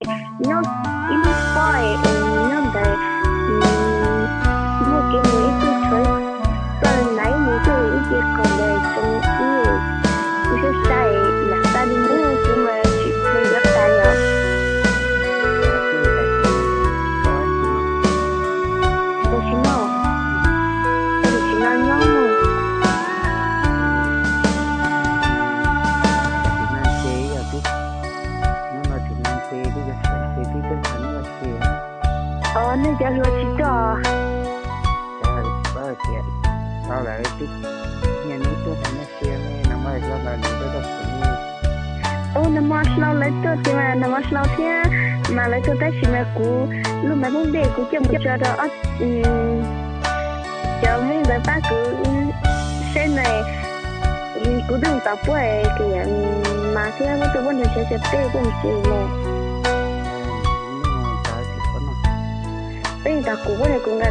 nyob ib lub pob es nyob ntawd, muaj kev mus ib tug tshuav plaws naiv mus tuaj ib ce qos ntawd tsoom ib, kuv saib sai lam tas li mus kuv mas tsis tau nco tas yom. Tam sim no, tam sim no nyob no. Os, nej cov hluas tsis tuaj. Ub, nag hmo hlau lawv tuaj tiag mas, nag hmo hlau thiab mas lawv tuaj tab sis mas kuv lub me poob dej kuv coj mus tso rau ob, cov Hmoob ntawd pab kuv saib na. Kuv twb mus tom puab, mas thiab muab tuaj puab nrog sawv sawv peb puab mus tsev los. Peb mus tom kuv puab ne, kuv nqa,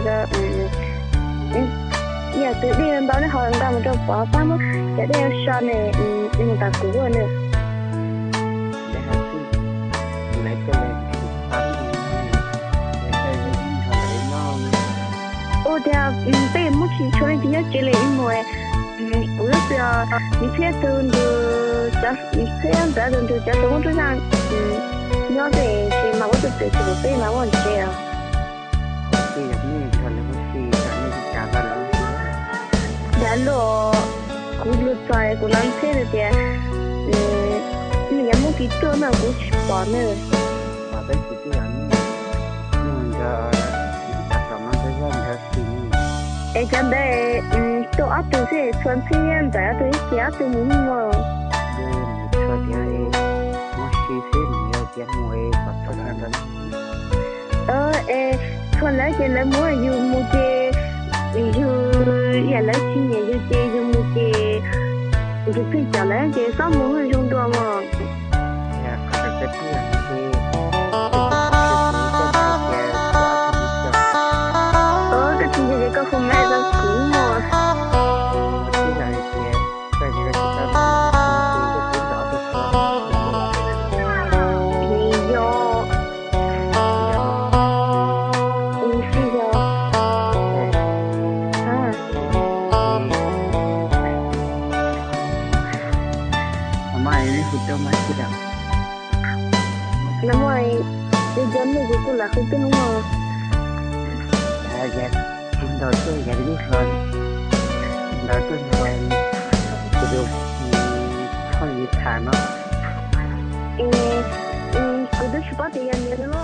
yam tus dej ntau ne ho nqa mus rau pov pab muab cov dej so ne, mus tom kuv puab ne. Ua tias peb muab tsis tshuav leej twg nyob tsev li ib muag, kuv lub xwb os, nws thiab tus ntus, nws thiab ntxawm tus ntus cov tus muab rub zaj nyob tej ces mas ua tus txawm tsis pom peb mas ua ntse os. Dav luaj, kuv lug txog kuv los ntxheb tias, nws yuav muab kis tuaj no kuv tsis pom nws. Es cov ntawd tuaj ob tug xwb, txhua ntxheb ntxawm ob tug ib ces ob tug mus mus. Es txhua lawv ces lawv muab yus mus ces yus, yam lawv tsis nyiam yus ces yus mus ces yus pheej coj lawv ces xob mus zoo dua mog. Koj tsis ntseeg ces koj hu mas tau kuv mog. Yog, tsis yog. Nag hmo, yog cov nej kuv kuj lam hu tuaj no. Ntau tuaj yog ib hlo, ntau tuaj nrog kuv tus phooj ywg tham no. Kuv twb tsis paub tias yog nws no.